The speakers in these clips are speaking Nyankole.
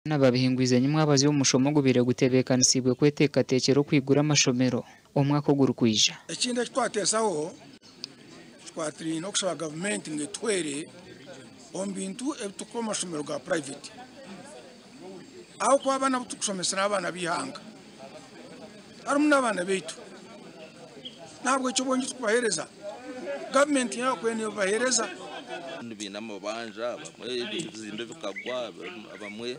Abaana babihingwize nyimwabazyo omu mushomo ogubaire gutebeekanisiibwe kweteekateekyera okwigura amashomero omwaka ogurikwija. Ekindi eki twateesaho kikwatiraine n'okushaba gavumenti ngu etuhwere omu bintu ebi turikuha omu mashomero ga purayiveti ahabw'okuba abaana abu turikushomesa n'abaana b'eihanga harimu n'abaana baitu n'ahabw'ekyo obwengye turikubaheereza gavumenti yaakwo neebubaheereza. Baine amabanja abamwe ebizimbe bikagwa abamwe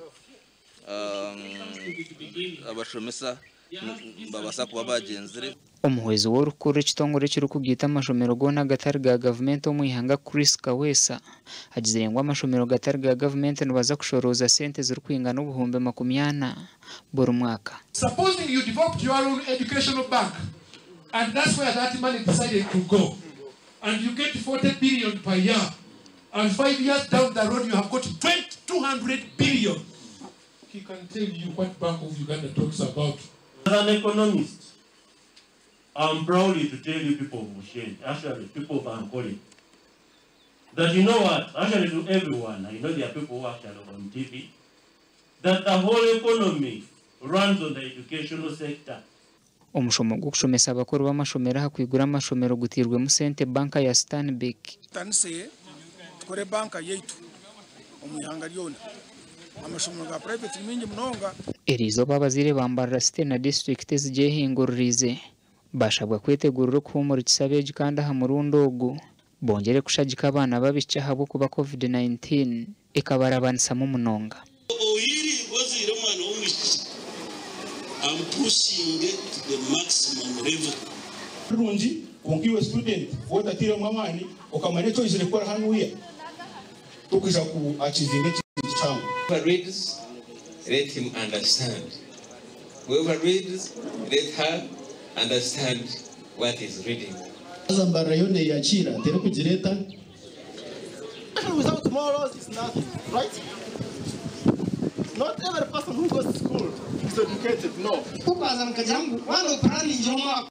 abashomesa nibabaasa kuba baagyenzire. Omuhwezi w'orikukurira ekitongore ekirikugaita amashomero goona agatari ga gavumenti omu ihanga Chris Kaweesa agizire ngu amashomero gatari ga gavumenti nibaza kushorooza sente zirikwingana 40,000 buri mwaka. Supposing you developed your own educational bank and that's where that money decided to go and you get 40 billion per year and 5 years down the road you have got 200 billion. He can tell you what Bank of Uganda talks about. As an economist, I'm proudly to tell you people of Bushenyi, actually people of Ankole, that you know what, actually to everyone, I know there are people who are actually on TV, that the whole economy runs on the educational sector. Omushomo gw'okushomesa abakuru b'amashomero aha kwigura amashomero gutairwemu sente banka ya Stanbic. Tutandise tukore banka yaitu omu ihanga ryona. Amashomero ga purayiveti ni maingi munonga. Eriizooba abazaire ba Mbarara City na disiturikiti ezigyehinguririize bashabwa kwetegurira okuhuumurikisa abeegi kandi aha murundi ogu bongyere kushagika abaana b'abaishiki ahabw'okuba Covid-19 ekabarabanisamu munonga. Oyiri oziire omwana w'omwishiki ampushinge to the maximum level. Birungi, kwonka iwe student wotateiremu amaani okamanya eki oizire kukora hanuya, tokwija ku achievinga ekintu kihango. Whoever reads, let him understand. Whoever reads, let her understand what he's reading. Haza Mbarara yo neeyakira terikugira eta. Without morals is nothing, right? Not every person who goes to school is educated, no. Kukaza nkagira ngu wano planning omwaka.